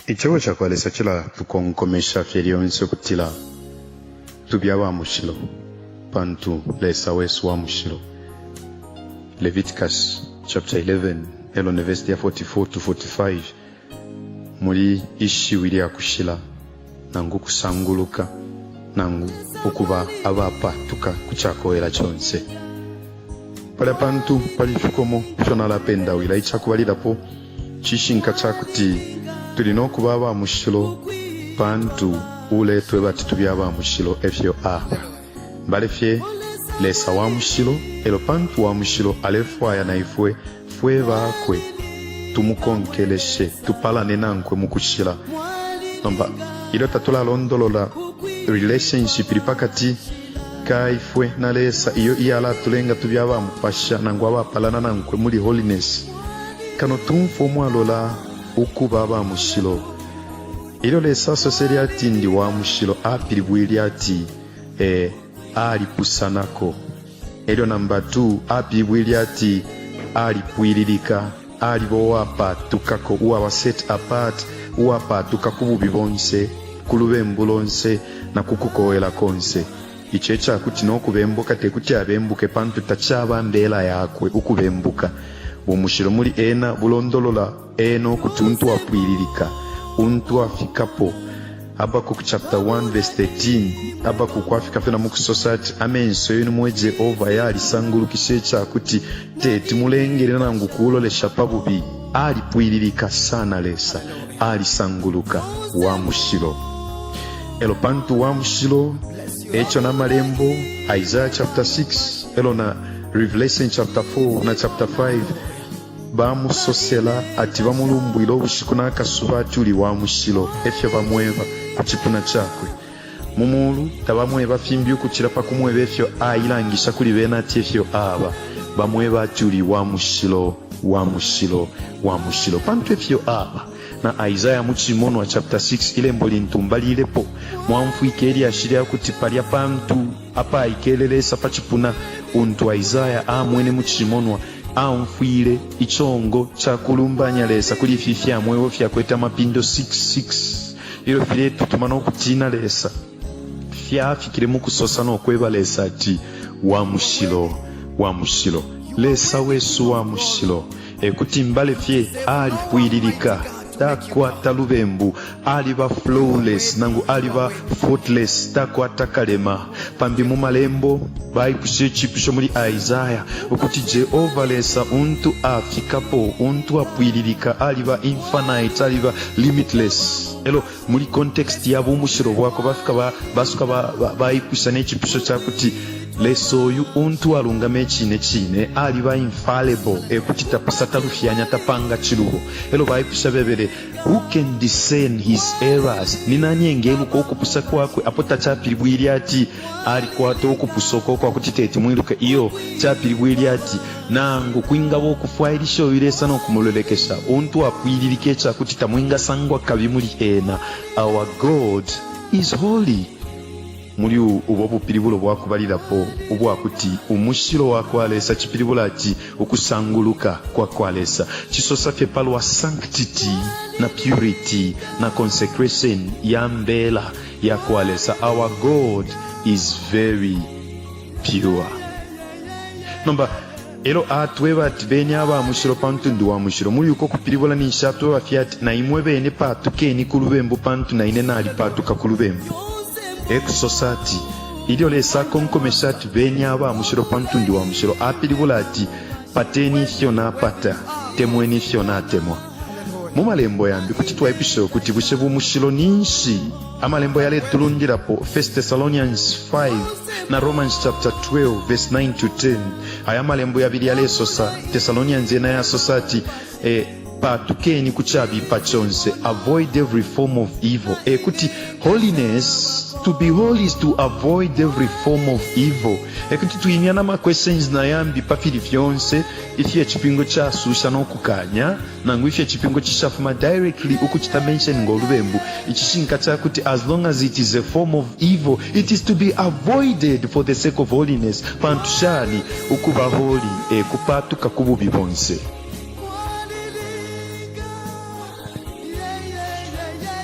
Icebo ca kwa Lesa cilatukonkomesha fye lyonse ukutila tube aba mushilo pantu Lesa wesu wa mushilo. Leviticus chapter 11 elo ne verse ya 44 to 45 muli ishiwi lya kushila nangu kusanguluka nangu ukuba abapatuka ku cakowela conse. Palya pantu pali ifikomo ifyo nalapendawila. Icakubalilapo cishinka ca kuti tuli no kuba aba mushilo pantu uuletweba ati tube aba mushilo e fyo aba. Mbale fye Lesa wa mushilo, elo pantu wa mushilo alefwaya na ifwe fwe bakwe tumukonkeleshe, tupalane nankwe mu kushila. Nomba ilyo tatulalondolola relationship ili pakati ka ifwe na Lesa iyo iyalatulenga tube abamupasha nangu abapalana nankwe muli holiness, kano tumfwe umwalola ukuba aba mushilo. Ilyo Lesa asosele ati ndi wa mushilo, apilibwile ati eh, alipusanako. Elyo namba 2 apilibwile ati alipwililika, aliba uwapatukako, uwaba set apart, uwapatuka ku bubi bonse, ku lubembu lonse, na ku kukowela konse. Ico ecakuti no kubembuka tekuti abembuke pantu tacaba mbela yakwe ukubembuka. Bumushilo muli ena bulondolola ena ukuti untu apwililika, untu afikapo. Habakkuk chapter 1 verse 13, Habakkuk afika fye na mukusosa ati, Amenso yenu mwe Jehova yalisangulukisha icakuti teti mulengele nangu kulolesha pa bubi. Alipwililika sana Lesa, alisanguluka, wa mushilo. Elo pantu wa mushilo, eco na malembo Isaiah chapter 6 elo na Revelation chapter 4 na chapter 5 Bamusosela ati bamulumbwila ubushiku na kasuba ati uli wa mushilo, e fyo bamweba ku cipuna cakwe mu muulu. Tabamweba fimbi ukucila pa kumweba ifyo ailangisha kuli bena ati e fyo aba. Bamweba ati uli wa mushilo, wa mushilo, wa mushilo, pantu e fyo aba. Na Isaya mu cimonwa chapter 6 ilembo lintu mbalilepo, mwaumfwike ilyashi lya kuti palya pantu apaikele Lesa pa cipuna untu Isaya amwene mu cimonwa, Aumfwile icongo ca kulumbanya Lesa kuli ifi ifya mweo fyakwete amapindo 6, 6 ilyo filetutuma no kutiina Lesa. Fyafikile mu kusosa no kweba Lesa ati, Wa mushilo, wa mushilo, Lesa wesu wa mushilo. E kuti mbale fye alipwililika, takwata lubembu, aliba flawless nangu aliba faultless, takwata kalema. Pambi mu malembo baipusha icipusho muli Isaya ukuti Jehova Lesa untu afikapo, untu apwililika, aliba infinite, aliba limitless. Elo muli context ya bumushilo bwakwe bafika ba, basuka baipusha ba, ne cipusho ca kuti Lesa uyu untu alungama icine cine aliba infallible, e kuti tapusa, talufyanya, tapanga cilubo. Elo baipusha bebele Who can discern his errors? Ni nani engeluka ukupusa kwakwe? Apo tacapilibwile ati alikwata ukupusa uko ukwa kuti teti mwiluke. Iyo, capilibwile ati nangu kwingaba ukufwailisha uyu Lesa no kumulolekesha, untu apwililika ica kuti tamwingasangwa kabi muli ena. Our God is holy. Muli ubo bupilibulo bwa kubalilapo ubwa kuti umushilo wa kwa Lesa cipilibula ati ukusanguluka kwa kwa Lesa, cisosa fye pa lwa sanctity na purity na consecration ya mbela ya kwa Lesa. Our God is very pure. Nomba elo atweba ati beni aba mushilo pantu ndi wa mushilo. Muli uko kupilibula ninshi atweba fye ati na imwe bene paatukeni ku lubembu pantu na ine nalipaatuka ku lubembu. E kusosa ati ilyo Lesa akonkomesha ati beni aba mushilo pantu ndi wa mushilo, apilibula ati pateni ifyo napata, temweni ifyo natemwa. Mu malembo yambi kuti twaipusha ukuti bushe bumushilo ninshi? Amalembo yaletulundilapo 1 Thessalonians 5 na Romans chapter 12 verse 9 to 10. Aya malembo yabili yalesosa, Thessalonians yena yasosa ati eh, paatukeni ku cabipa conse, avoid every form of evil. E kuti holiness, to be holy is to avoid every form of evil. E kuti twimya na ma questions na yambi pa fili fyonse ifyo icipingo casusha no kukanya nangu ifyo icipingo cishafuma directly ukucita mention ngo lubembu. Icishinka ca kuti as long as it is a form of evil, it is to be avoided for the sake of holiness. Pantu shani ukuba holy e kupaatuka ku bubi bonse.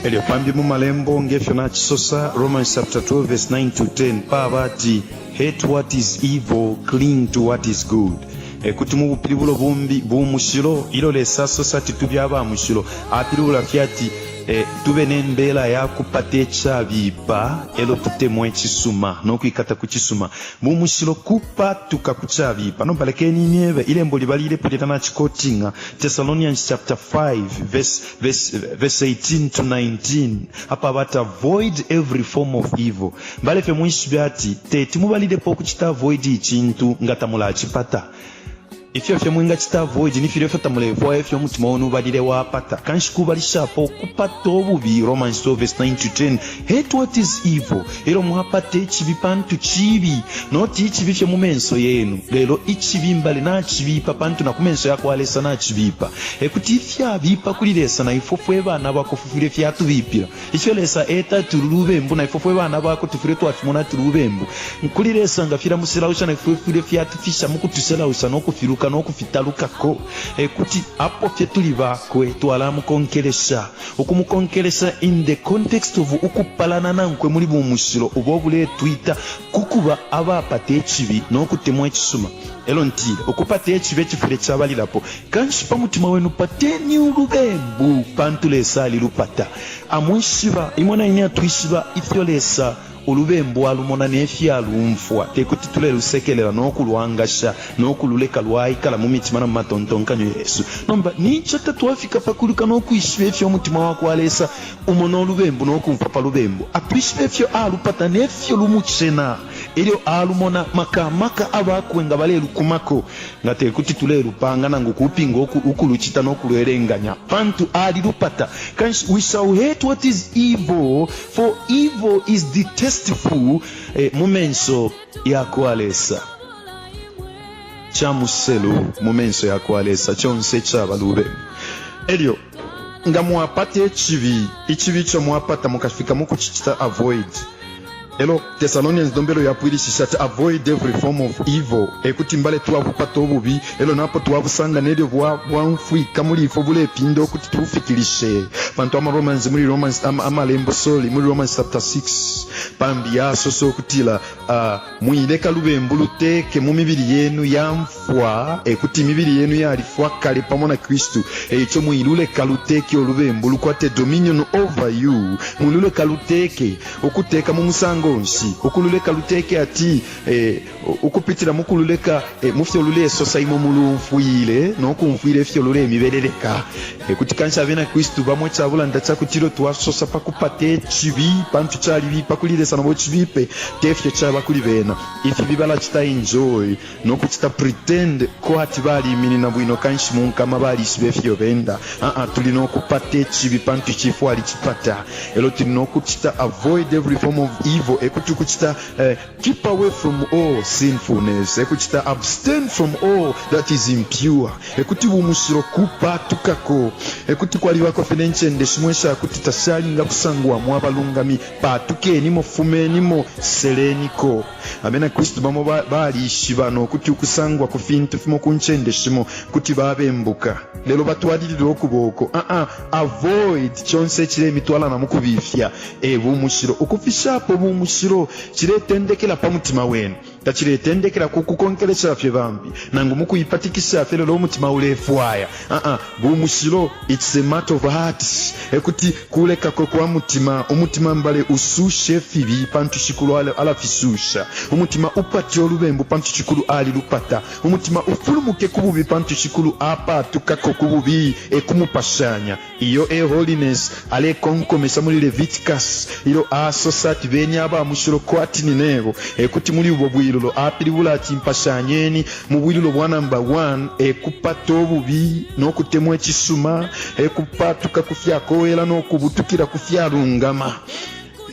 Elyo pambi mu malembo ngefyo nacisosa, Romans chapter 12 verse 9 to 10 paba ati hate what is evil, cling to what is good. Ekuti mu bupilibulo bumbi bumushilo, ilyo Lesa asosa ati tube aba mushilo, apilibula fye ati e, tube ne mbela ya kupata icabipa elo tutemwe icisuma no kwikata ku cisuma. Bumushilo kupatuka ku cabipa. Nomba lekeni imyebe ilembo libalilepo lilya nacikotinga Thessalonians chapter 5 verse, verse, verse 18 to 19 apa bati avoid every form of evil. Mbalefe mwishibe ati teti mubalilepo ukucita avoid icintu nga tamulacipata. Ifyo fye mwingacita avoid ni filya ifyo tamulefwaya ifyo umutima wenu ubalile wapata. Kanshi kubalishapo ukupata ububi, Romans 12 verse 9 to 10, hate what is evil. Elyo mwapata icibi pantu cibi, noti icibi fye mu menso yenu, lelo icibi mbale nacibipa pantu na ku menso ya kwa Lesa nacibipa. E kuti ifyabipa kuli Lesa na ifwe fwe bana bakwe fifwile fyatubipila. Ifyo Lesa eta ati ulu lubembu, na ifwe fwe bana bakwe tufwile twafimona ati lubembu. Kuli Lesa nga filamuselausha, na ifwe fifwile fyatufisha mu kutuselausha no kufiluka no kufitalukako. E kuti apo fye tuli bakwe, twalamukonkelesha. Ukumukonkelesha in the context of ukupalana nankwe muli bumushilo ubo buletwita ku kuba abapata icibi no kutemwa icisuma. Elo ntile, ukupata icibi ecifwile cabalilapo. Kanshi pa mutima wenu pateni ulubembu, pantu Lesa alilupata. Amwishiba, imwe na ine atwishiba ifyo Lesa ulubembu alumona ne fyo alumfwa. Te kuti tulelusekelela no kulwangasha no kululeka lwaikala mu mitima na mu matontonkanyo yesu. Nomba nico tatwafika pa kuluka no kwishiba ifyo umutima wa kwa Lesa umona ulubembu no kumfwa pa lubembu. Atwishiba ifyo alupata ne fyo lumucena ilyo alumona, maka maka abakwe nga balelukumako. Nga te kuti tulelupanga nangu kupinga ukulucita no kulwelenganya, pantu alilupata. Kanshi we shall hate what is evil, for evil is detestful eh, mu menso ya kwa Lesa. Ca muselu mu menso ya kwa Lesa conse icaba lubembu. Elyo nga mwapata icibi, icibi ico mwapata mukafika mu kucicita avoid. Elo Thessalonians nombelo yapwilishisha ati avoid every form of evil, ekuti mbale twabupata ububi, elo napo twabusanga nelyo bwamfwika muli ifwe bulepinda ukuti tubufikilishe. Pantu ama Romans muli Romans amalembo sorry muli Romans chapter 6 pambi yasosa ukutila mwileka lubembu luteke mu mibili yenu yamfwa, ekuti imibili yenu yalifwa kale pamo na Kristu, eico mwiluleka luteke ulubembu lukwate dominion over you, mwiluleka luteke. Ukuteka mu musango nshi? Ukululeka luteke ati eh, ukupitila mu kululeka eh, mu fyo lulesosa imwe mulumfwile no kumfwila ifyo lulemibeleleka. E kuti kanshi abena Kristu bamo ica bulanda ca kuti ilyo twasosa pa kupata icibi pantu calibipa kuli Lesa nabo cibipe, te fyo caba kuli bena. Ifibi balacita enjoy no kucita pretend kwati baliminina bwino kanshi mu nkama balishiba ifyo benda. Aa, tuli no kupata icibi pantu Shifwe alicipata. Elo tuli no kucita avoid every form of evil, e kuti ukucita eh, keep away from all sinfulness, e kucita abstain from all that is impure, e kuti bumushilo kupatukako, e kuti kwalibako fye ne ncende shimo isha kuti tashalinga kusangwamo abalungami, patukenimo, fumenimo, seleniko. Abena Kristu bamo balishiba no kuti ukusangwa ku fintu fimo ku ncende shimo kuti babembuka, lelo batwalilila ukuba uko. Aa, avoid conse icilemitwala na mu kubifya. E bumushilo. Ukufishapo bumushilo ciletendekela pa mutima wenu, taciletendekela ku kukonkelesha fye bambi nangu mu kuipatikisha fye, lelo umutima ulefwaya. Aa, bumushilo it's a matter of heart, e kuti kulekako kwa mutima. Umutima mbale usushe fibi pantu Shikulu alafisusha. Umutima upate ulubembu pantu Shikulu alilupata. Umutima ufulumuke ku bubi pantu Shikulu apaatukako ku bubi, e kumupashanya. Iyo e holiness alekonkomesha muli Leviticus ilyo asosa ati beni aba mushilo kwati ni nebo. E kuti muli ubo bwilulo apilibula ati mpashanyeni. Mu bwilulo bwa namba 1 e kupata ububi no kutemwa icisuma, e kupaatuka ku fyakowela no kubutukila ku fyalungama.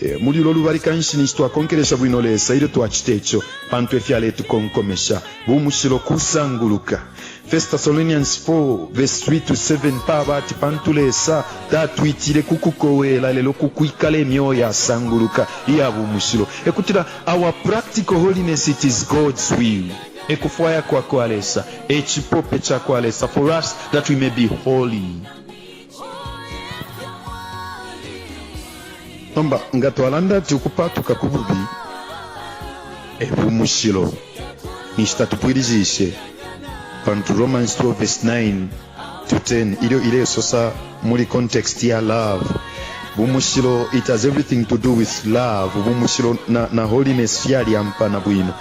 E, muli ulo lubali kanshi ninshi twakonkelesha bwino Lesa ilyo twacita ico, pantu e fyaletukonkomesha. Bumushilo kusanguluka. 1 Thessalonians 4 verse 3 to 7 paba ati pantu Lesa tatwitile ku kukowela lelo ku kwikala imyeo yasanguluka iya bumushilo. E kutila our practical holiness it is God's will. E kufwaya kwa kwa Lesa, e cipope ca kwa Lesa for us that we may be holy. Nomba nga twalanda ati ukupatuka ku bubi e bumushilo, ninshi tatupwilishishe, pantu Romans 12 verse 9 to 10 ilyo ilesosa muli context ya love. Bumushilo, it has everything to do with love. Bumushilo na, na holiness fyalyampana bwino,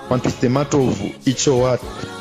pantu it's the matter of ico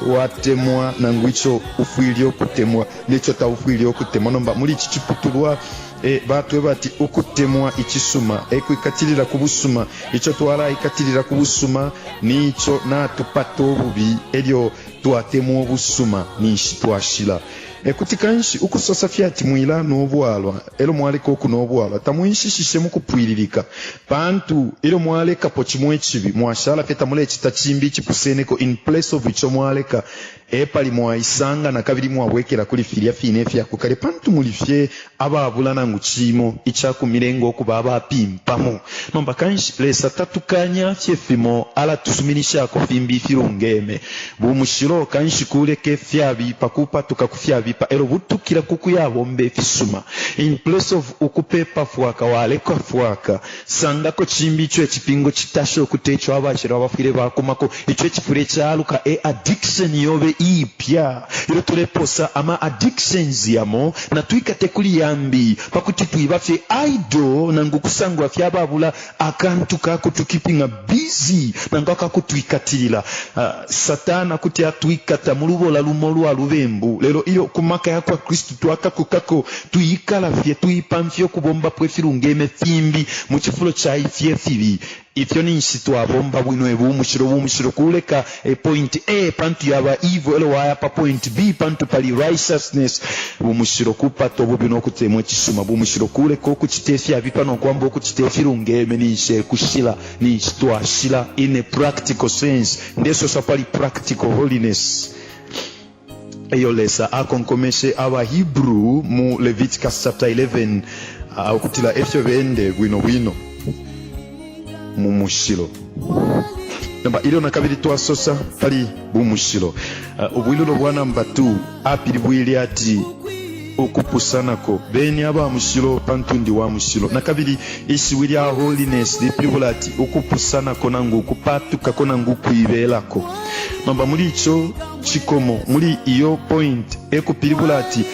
watemwa nangu ico ufwile ukutemwa neco taufwile ukutemwa. Nomba muli ici ciputulwa e, batweba ati ukutemwa icisuma e kwikatilila ku busuma. Ico twalaikatilila ku busuma nico natupata ububi, elyo twatemwa ubusuma ninshi twashila. Ekuti kanshi ukusosa fye ati mwilanwa ubwalwa elyo mwaleka ukunwa ubwalwa tamwinshishishe mukupwililika, pantu ilyo mwalekapo cimo icibi mwashala fye tamulecita cimbi icipuseneko in place of ico mwaleka, epali mwaisanga nakabili mwabwekela kuli filya fine ifya ku kale, pantu muli fye ababula nangu cimo icakumilenga ukuba abapimpamo. Nomba kanshi Lesa tatukanya fye fimo, alatusuminishako fimbi ifilungeme. Bumushilo kanshi kuleka ifyabipa, kupatuka ku fyabipa, elo butukila ku kuyabomba ifisuma. In place of ukupepa fwaka, waleka fwaka, sangako cimbi ico icipingo citasha ukuti eco abashila bafwile bakumako, ico icifwile caaluka e addiction yobe iipya. Ilyo tuleposa ama addictions yamo, natwikate kuli yambi pakuti twiba fye idle nangu kusangwa fye ababula akantu ka kutukipinga busy nangu akakutwikatilila. Uh, Satana kuti atwikata mu lubola lumo lwa lubembu, lelo ilyo ku maka ya kwa Kristu twakakukako, twikala fye tuipamfya ukubombapo ifilungeme fimbi mu cifulo ca ifye fibi. Ifyo ninshi twabomba bwino e bumushilo. Bumushilo kuleka e point A pantu yaba evil, elo waya pa point B pantu pali righteousness. Bumushilo kupata ububi no kutemwa icisuma. Bumushilo kuleka ukucita ifyabipa no kwamba ukucita ifilungeme. Ninshi ekushila, ninshi twashila in a practical sense. Ndesosa pali practical holiness eyo Lesa akonkomeshe aba Hebrew mu Leviticus chapter 11, ukutila efyo bende bwino bwino mu mushilo. Nomba ilyo nakabili twasosa pali bumushilo, ubwilulo bwa namba 2 apilibwile ati ukupusanako, beni aba mushilo pantu ndi wa mushilo. Nakabili ishiwi lya holiness lipilibula ati ukupusanako nangu ukupatukako nangu ukuibelako. Nomba muli ico cikomo, muli iyo point, ekupilibula ati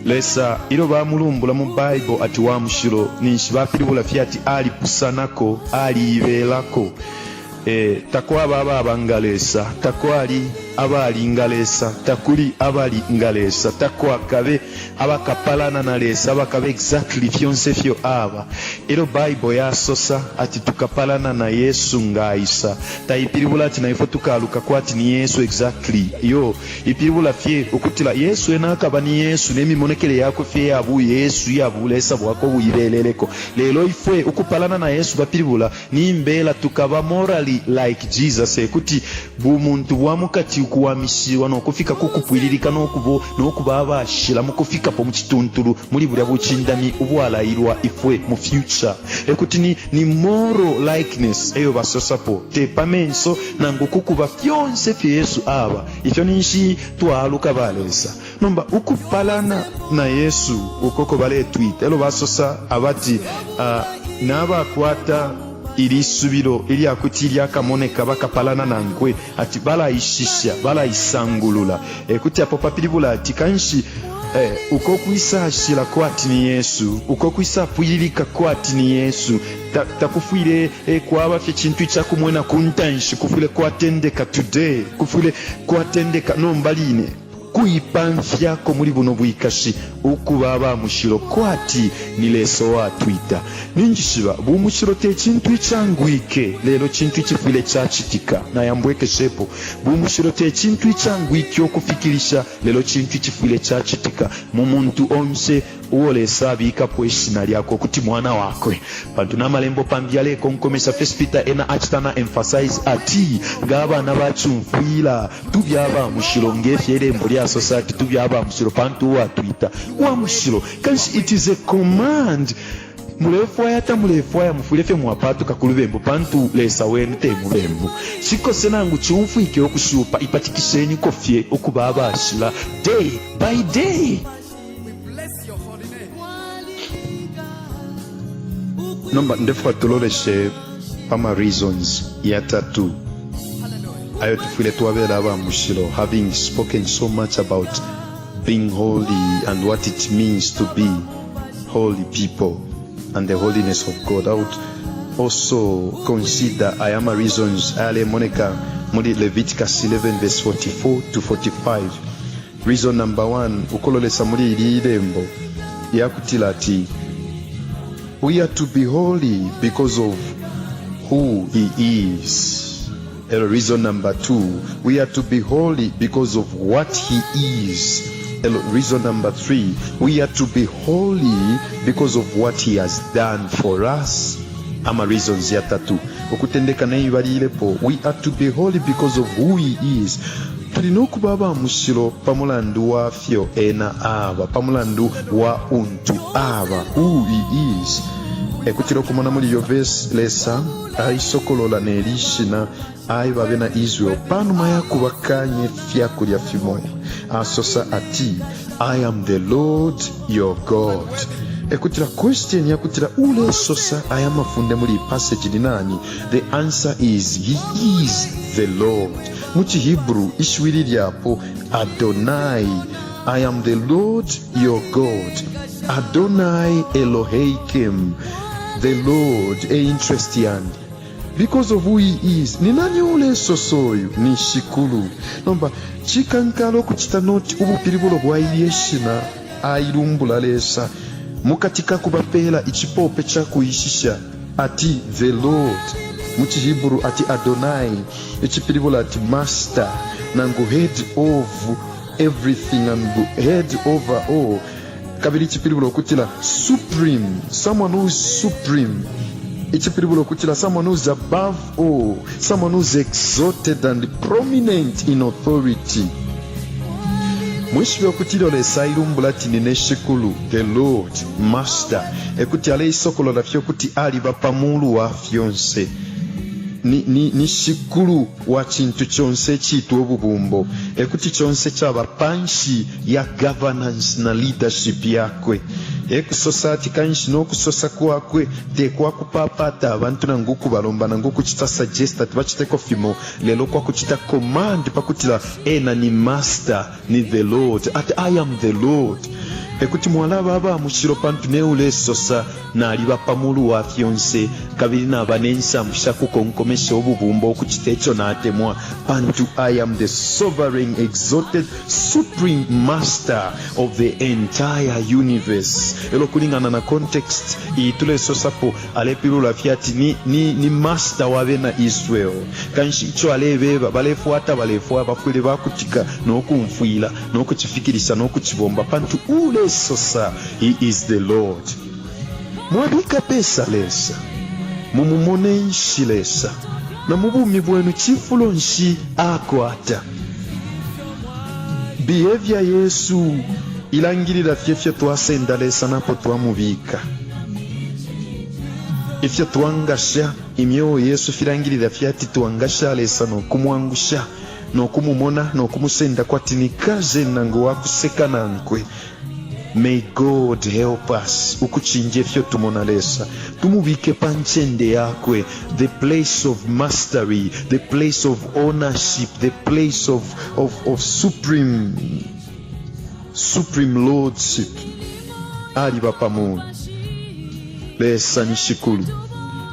Lesa ilyo bamulumbula mu Bible ati wa mushilo, ninshi bapilibula fye ati alipusanako, aliibelako. E, takwaba ababa nga Lesa, takwali abali nga Lesa, takuli abali nga Lesa, takwakabe abakapalana na Lesa, abakaba exactly fyonse ifyo aba. Ilyo Bible yasosa ati tukapalana na Yesu nga aisa, taipilibula ati naifwe tukaaluka kwati ni Yesu exactly. Iyo, ipilibula fye ukutila Yesu ena akaba ni Yesu ne mimonekele yakwe fye ya bu Yesu, iya bu Lesa bwakwe ubuibeleleko. Lelo ifwe ukupalana na Yesu bapilibula Nimbela tukaba morally like Jesus, ekuti bumuntu bwa mukati ukuwamishiwa no kufika ku kupwililika no kubo no kuba abashila mu kufikapo mu cituntulu muli bulya bucindami ubwalailwa ifwe mu future. Ekuti ni, ni moral likeness eyo basosapo, te pa menso nangu ku kuba fyonse ifyo Yesu aba. Ifyo ninshi twaaluka ba Lesa. Nomba ukupalana na Yesu uko ko baletwita, elo basosa abati, uh, nabakwata ili subilo ilya kuti ilyakamoneka bakapalana nankwe, ati balaishisha, balaisangulula. E kuti apo papilibula ati kanshi eh, uko kwisashila kwati ni Yesu, uko kwisapwililika kwati ni Yesu, takufwile ta eh, kwaba fye cintu icakumwena ku ntanshi, kufwile kwatendeka today, kufwile kwatendeka nomba line. Kuipamfyako muli buno bwikashi ukuba aba mushilo kwati ni Lesa uwatwita. Ninjishiba bumushilo te cintu icangwike, lelo cintu icifwile cacitika. Nayambwekeshepo, bumushilo te cintu icangwike ukufikilisha, lelo cintu icifwile cacitika mu muntu onse uo Lesa abikapo ishina lyakwe ukuti mwana wakwe. Pantu na malembo pambi yalekonkomesha, First Peter ena acita na emphasize ati, nga abana ba cumfwila, tube aba mushilo, nge fyo ilembo lyasosa ati tube aba mushilo, pantu uwatwita wa mushilo. Kanshi it is a command. Mulefwaya tamulefwaya, mufwile fye mwapatuka ku lubembu, pantu Lesa wenu te mubembu. Cikose nangu cumfwike ukushupa, ipatikisheniko fye ukuba abashila day by day. We bless your holy name. Nomba ndefwaya tuloleshe pa ma reasons yatatu ayo tufwile twabela aba mushilo, having spoken so much about being holy and what it means to be holy people and the holiness of God. I would also consider aya ma reasons ayalemoneka muli Leviticus 11 verse 44 to 45. Reason number one, ukulolesa muli ili ilembo yakutila ati we are to be holy because of who he is. Elo reason number two, we are to be holy because of what he is. Elo reason number three, we are to be holy because of what he has done for us. Ama reasons yatatu ukutendeka neibalilepo, we are to be holy because of who he is. Tuli nokuba aba mushilo pa mulandu wa fyo ena aba, pa mulandu wa untu aba, who he is. Ekutila ukumona muli iyo verse, Lesa aisokolola neli shina aeba abena Israel panuma ya kubakanya ifyakulya fimo. Asosa ati, I am the Lord your God. Ekutila question yakutila ulesosa aya mafunde muli passage ni nani? The answer is he is the Lord. Mu ciHebrew ishiwi lilyapo Adonai. I am the Lord your God. Adonai Eloheikem, the Lord, e interest yandi. Because of who he is. Ni nani ulesosa uyu? Ni Shikulu. Nomba cikankala ukucita noti ubupilibulo bwa ilye shina ailumbula Lesa mukati ka kubapela icipope ca kuishisha ati the Lord, mu ciHebrew ati Adonai, icipilibula ati master nangu head of everything and head over all, kabili icipilibula ukutila supreme, someone who is supreme, icipilibula ukutila someone who is above all, someone who is exalted and prominent in authority. Mwishibe ukuti ilyo Lesa ailumbula ati nine Shikulu, the Lord, Master, ekuti aleisokolola fye ukuti aliba pa mulu wa fyonse. Ni, ni, ni Shikulu wa cintu conse iciitwa ububumbo, ekuti conse caba panshi ya governance na leadership yakwe. Ekusosa ati kanshi no kusosa kwakwe te kwa kupapata abantu nangu ukubalomba nangu ukucita suggest ati baciteko fimo, lelo kwa kucita command pakutila ena ni master, ni the Lord, ati I am the Lord. Ekuti mwalaba aba mushilo pantu ne ulesosa naliba pa mulu wa fyonse, kabili naba ne nsambu sha kukonkomesha ububumbo ukucita ico natemwa, pantu I am the sovereign, exalted, supreme master of the entire universe. Elo kulingana na context iyi tulesosapo, alepilula fye ati ni, ni, ni master wa bena Israel. Kanshi ico alebeba balefwata balefwaya bafwile bakutika no kumfwila no kucifikilisha no kucibomba, pantu ulesosa he is the Lord. Mwabika pesa Lesa? Mumumone nshi Lesa? Na mu bumi bwenu cifulo nshi akwata? Behavior yesu ilangilila fye ifyo twasenda Lesa napo twamubika. Ifyo twangasha imyeo yesu filangilila fye ati twangasha Lesa no kumwangusha no kumumona no kumusenda kwati ni cousin nangu wakuseka nankwe. May God help us ukucinja ifyo tumona Lesa, tumubike pa ncende yakwe, the place of mastery, the place of ownership, the place of, of, of supreme, supreme lordship. Aliba pa mulu. Lesa ni Shikulu.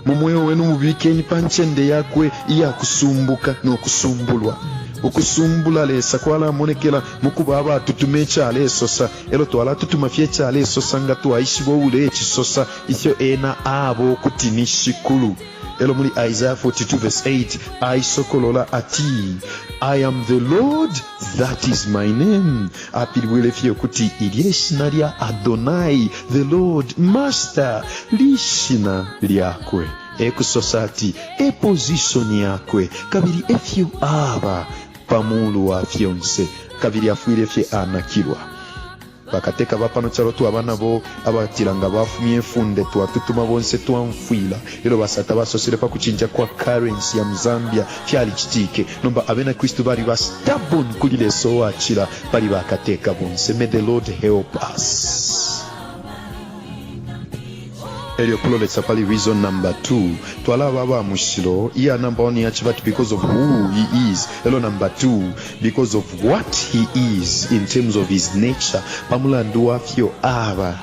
Mu mweo wenu mubikeni pa ncende yakwe iya kusumbuka no kusumbulwa. Ukusumbula Lesa kwalamonekela mu kuba abatutuma ico alesosa, elo twalatutuma fye ico alesosa nga twaishiba uulecisosa ifyo ena aba ukuti ni Shikulu. Elo muli Isaiah 42 verse 8 aisokolola ati, I am the Lord, that is my name. Apilibwile fye ukuti ilye shina lya Adonai, the Lord, Master, lishina lyakwe. E kusosa ati e position yakwe kabili efyo aba pa mulu wa fyonse, kabili afwile fye anakilwa. Bakateka ba pano calo twaba nabo abatila nga bafumya ifunde twatutuma bonse twamfwila. Elo basata basosele pa kucinja kwa currency ya mu Zambia fyalicitike. Nomba abena Kristu baliba stubborn kuli Lesa uwacila pali bakateka bonse. May the Lord help us. Elyo kulolesha pali reason number 2 twalaba aba mushilo. Iya number 1 yaciba ati because of who he is, elo number 2 because of what he is in terms of his nature, pamulandu wa fyo aba.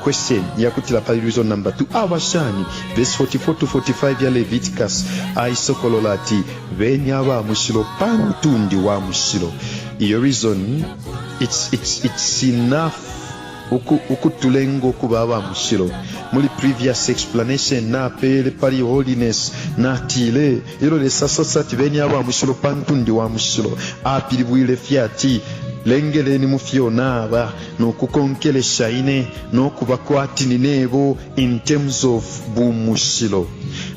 Question yakutila pali reason number 2 aba shani? Verse 44 to 45 ya Leviticus aisokolola ati beni aba mushilo pantu ndi wa mushilo. Iyo reason it's enough ukutulenga ukuba aba mushilo. Muli previous explanation napele pali holiness, natile ilyo Lesa asosa ati beni aba mushilo pantu ndi wa mushilo, apilibwile fye ati lengeleni mu fyo naba nokukonkelesha ine nokuba kwati ni nebo in terms of bumushilo.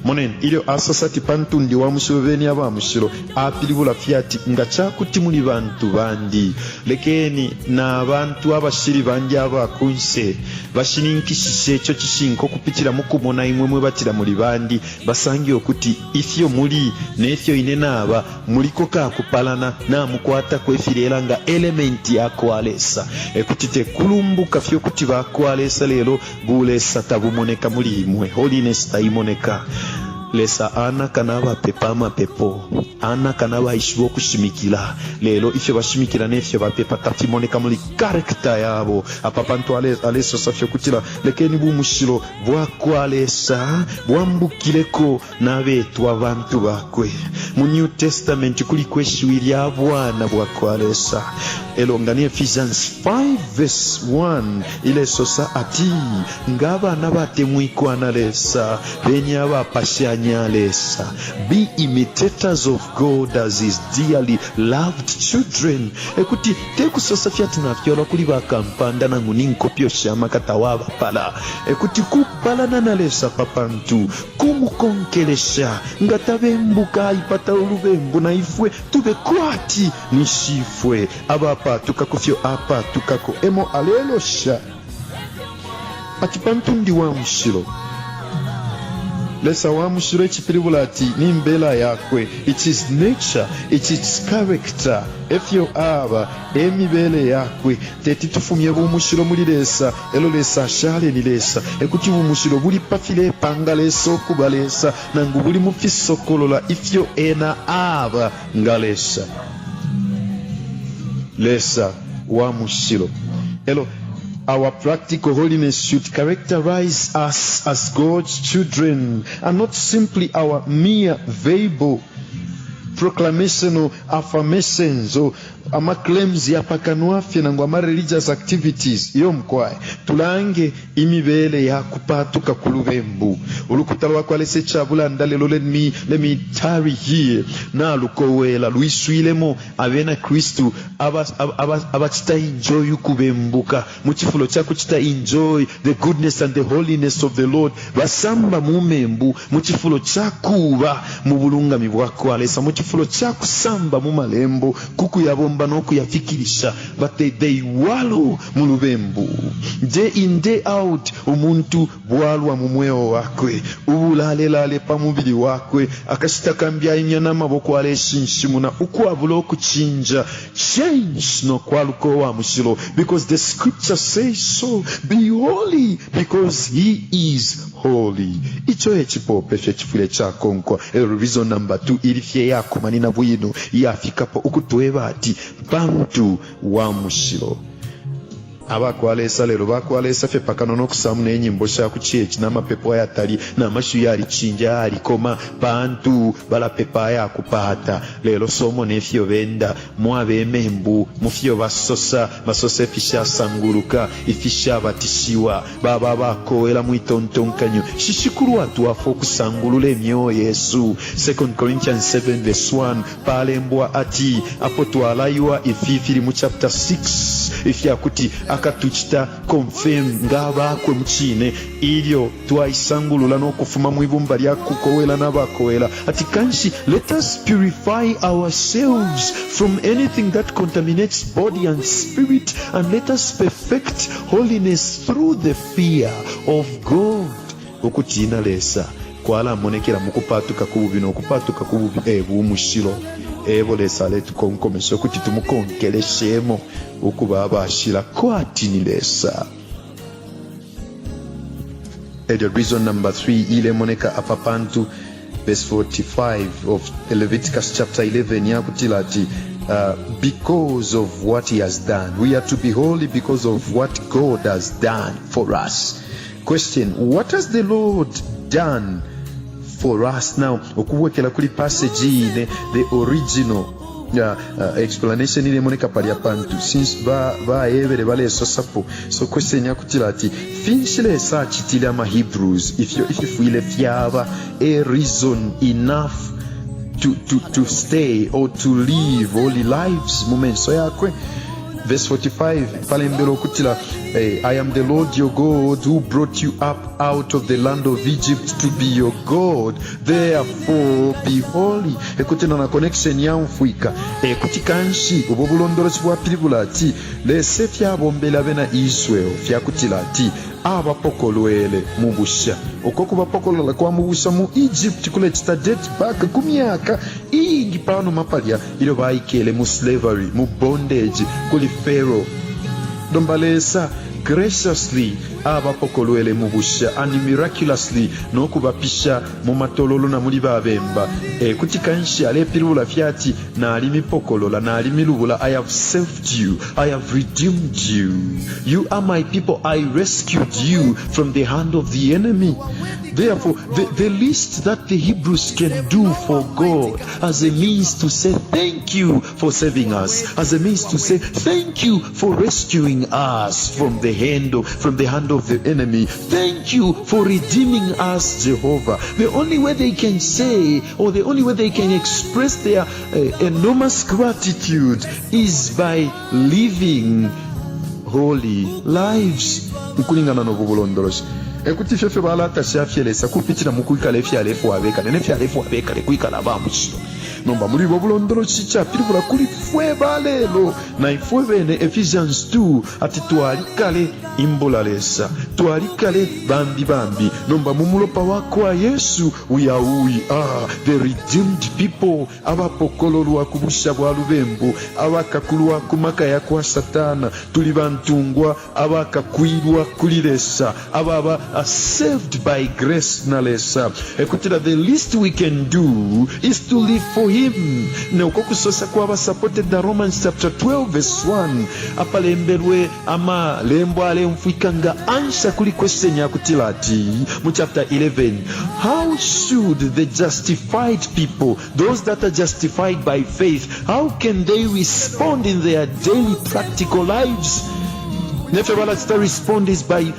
Moneni ilyo asosa ati pantu ndi wa mushilo beni aba mushilo, apilibula fye ati nga cakuti muli bantu bandi, lekeni na bantu abashili bandi aba kunse bashininkishishe ico cishinka ukupitila mu kumona imwe mwe batila muli bandi, basange ukuti ifyo muli nefyo ine naba muliko kakupalana, namukwatako ifilelanga element ya kwa Lesa. Ekuti tekulumbuka fye ukuti ba kwa Lesa, lelo bulesa tabumoneka muli imwe, holiness taimoneka. Lesa anaka nabapepa amapepo, anaka nabaishiba ukushimikila, lelo ifyo bashimikila nefyo bapepa tafimoneka muli character yabo. Apa pantu alesosa fye ukutila lekeni bumushilo bwa kwa Lesa bwambukileko nabetwa abantu bakwe. Mu New Testament kuliko ishiwi lya bwana bwa kwa Lesa. Elo nga ni Ephesians 5 verse 1 ilesosa ati nga abana batemwikwa na Lesa beni abapashanya Lesa, be imitators of God as his dearly loved children. Ekuti tekusosa fye ati nafyalwa kuli bakampanda nangu ni nkopyo sha maka tawabapala. Ekuti kupalana na Lesa pa pantu kumukonkelesha, nga tabembuka aipata ulubembu, na ifwe tube kwati ni shifwe abapatuka kufyo apatukako. Emo alelosha ati pantu ndi wa mushilo. Lesa wa mushilo icipilibula ati ni mbela yakwe, it is nature, it is character, efyo aba, emibele yakwe. Teti tufumye bumushilo muli Lesa, elo Lesa ashale ni Lesa. Ekuti bumushilo buli pa filepanga Lesa ukuba Lesa, nangu buli mu fisokolola ifyo ena aba nga Lesa. Lesa wa mushilo. Elo our practical holiness should characterize us as God's children and not simply our mere verbal proclamation or affirmations or ama claims ya pakanwa fye nangu ama religious activities. Iyo mukwaye tulange imibele ya kupatuka ku lubembu. Ulukuta lwa kwa Lesa icabulanda lelo, let me tarry here, nalukowela lwiswilemo abena Kristu abacita enjoy ukubembuka mu cifulo ca kucita enjoy the goodness and the holiness of the Lord. Basamba mu membu mu cifulo ca kuba mu bulungami bwa kwa Lesa, mu cifulo ca kusamba mu malembo kukuyabomba no kuyafikirisha, but they wallow mu lubembu day in day out. Umuntu bwalwa mu mweo wakwe, ubulalelale pa mubili wakwe, akashita kambi aimya n'amaboko aleshinshimuna ukwabula ukuchinja change no kwaluka wa mushilo, because the scripture says so, be holy because he is holy. Ico ecipope fye cifwile cakonkwa. Elo reason number 2 ili fye yakumanina bwino, yafikapo ukutweba ati pantu wa mushilo. Abakwa Lesa lelo bakwa Lesa fye pakano nokusamu nenyimbo sha ku church n'amapepo ayatali n'amashu yalichinja yalikoma pantu balapepa ayakupata, lelo somo nefyo benda mwabemembu mufyo basosa, basosa ifishasanguluka ifishabatishiwa, baba bakowela mwitontonkanyo. Shishikulu atwafwa okusangulula emyoyo yesu. 2 Corinthians 7 verse 1 palembwa ati apo twalaiwa ifi fili mu chapter 6 ifyakuti akatucita confirm nga bakwe mu cine ilyo twaisangulula nokufuma mwibumba lya kukowela n'abakowela, ati kanshi let us purify ourselves from anything that contaminates body and spirit, and let us perfect holiness through the fear of God. Ukutina Lesa kwalamonekela mu kupatuka ku bubi, nokupatuka ku bubi bumushilo ebo Lesa aletukonkomesha ukuti tumukonkeleshemo ukuba abashila kwati ni Lesa. Elyo reason number 3 ilemoneka apa pantu verse 45 of Leviticus chapter 11 yakutila ati because of what he has done. We are to be holy because of what God has done for us. Question, what has the Lord done for us? Now, ukubwekela kuli passage ine, the original explanation ilemoneka palya pantu since baebele ba balesosapo. So question yakutila ati finshi Lesa acitile ama Hebrews ifyo ififwile fyaba a reason enough to stay or to live holy lives mu menso yakwe. Verse 45 palembele ukutila I am the Lord your God who brought you up out of the land of Egypt to be your God, therefore be holy. Ekutila na connection yamfwika ekuti kanshi ubo bulondoloshi bwapilibula ati Lesa ifyabombele abena Israel fyakutila ati abapokolwele mu busha. Uko kubapokolola kwa mu busha mu Egypt kulecita date back ku myaka iingi panuma palya ilyo baikele mu slavery, mu bondage kuli Pharaoh. Nomba Lesa graciously abapokolwele mu busha and miraculously no kubapisha mu matololo na muli babemba. Kuti kanshi alepilibula fye ati nalimipokolola, nalimilubula, I have saved you, I have redeemed you, you are my people, I rescued you from the hand of the enemy. Therefore, the least that the Hebrews can do for God as a means to say thank you for saving us, as a means to say thank you for rescuing us from the hand of the enemy, thank you for redeeming us, Jehovah. The only way they can say, or the only way they can express their enormous gratitude is by living holy lives. Ukulingana no bulondoloshi ekuti ifyo fyo balatasha fye Lesa kupitila mu kwikala ifyalefwa abekale nefyalefwa abekale kwikala aba mushilo. Nomba muli bo bulondoloshi capilibula kuli fwe balelo na ifwe bene Ephesians 2 ati twalikale imbula Lesa, twalikale bambi bambi. Nomba mu mulopa wa kwa Yesu we are who we are, the redeemed people, abapokololwa ku busha bwa lubembu, abakakulwa ku maka ya kwa Satana. Tuli bantungwa abakakwilwa kuli Lesa, ababa saved by grace na Lesa. Ekutila the least we can do is to live for him. Neuko kusosa kwaba supported na Romans chapter 12 verse 1 apalembelwe amalembo alemfwika nga answer kuli question yakutila ati mu chapter 11, how should the justified people, those that are justified by faith, how can they respond in their daily practical lives? Nefyo balacita respond is by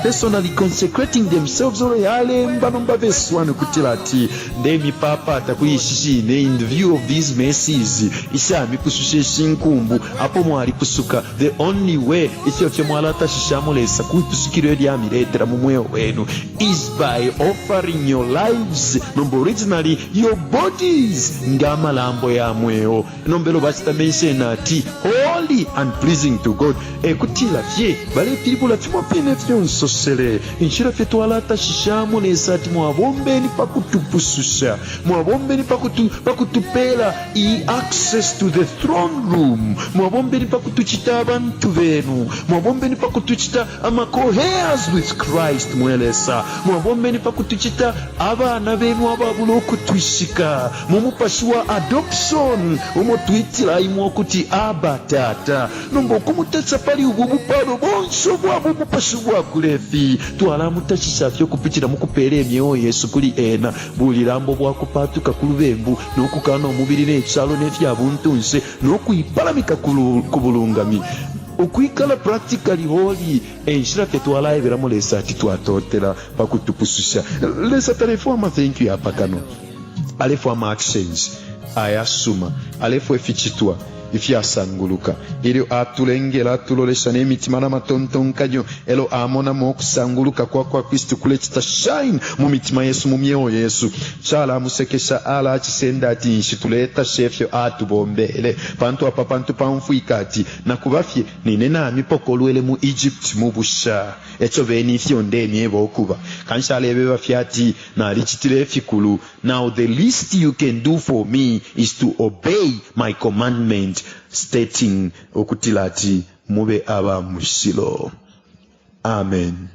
personally consecrating themselves. Olo yalemba nomba verse 1 kutila ati ndemipapata kuyishishine in the view of these mercies ishamipususha ishinkumbu apo mwalipusuka. The only way ifyo fye mwalatashishamo Lesa kuipusukilo lyamiletera mu mweo wenu is by offering your lives, nomba originally your bodies, ngamalambo ya mweo. Nombelo bacita mention ati holy and pleasing to God. Ekutila fye balepilibula fimo fine fyonsosele inshila fye twalatashishamo Lesa ati mwabombeni pakutupususha, mwabombeni pakutupela i access to the throne room, mwabombeni pakutuchita abantu benu, mwabombeni pakutuchita ama co-heirs with Christ, mwe Lesa mwabombeni pakutuchita abana benu ababula okutwishika mu mupashi wa adoption umo twitila imwe okuti Aba Tata. Nomba okumutasha pali ubu bupalo bonse obwaba umupashi bwakulefi twalamutashisha fye okupitila mu kupela emyeo yesu kuli ena bulilambo bwakupatuka ku lubembu nokukana omubili nekyalo nefya buntunse nokuipalamika ku bulungami ukwikala practically holy. Enshila fye twalaebelamo Lesa ati twatotela pakutupususha. Lesa talefwa ama thank you apakano, alefwa ama actions ayasuma, alefwa ificitwa ifyasanguluka. Ilyo atulengela atulolesha n'emitima n'amatontonkanyo, elo amonamo okusanguluka kwa kwa Kristu kulecita shine mu mitima yesu, mu myeo yesu, calamusekesha alacisenda ati nshi tuletasha ifyo atubombele pantu apa pantu pamfwika ati nakuba fye nine namipokolwele mu Egypt mu busha eco beni ifyo ndemyeba okuba kanshi alebeba fye ati nalicitile ifikulu. Now the least you can do for me is to obey my commandment stating okutila ati mube aba mushilo. Amen.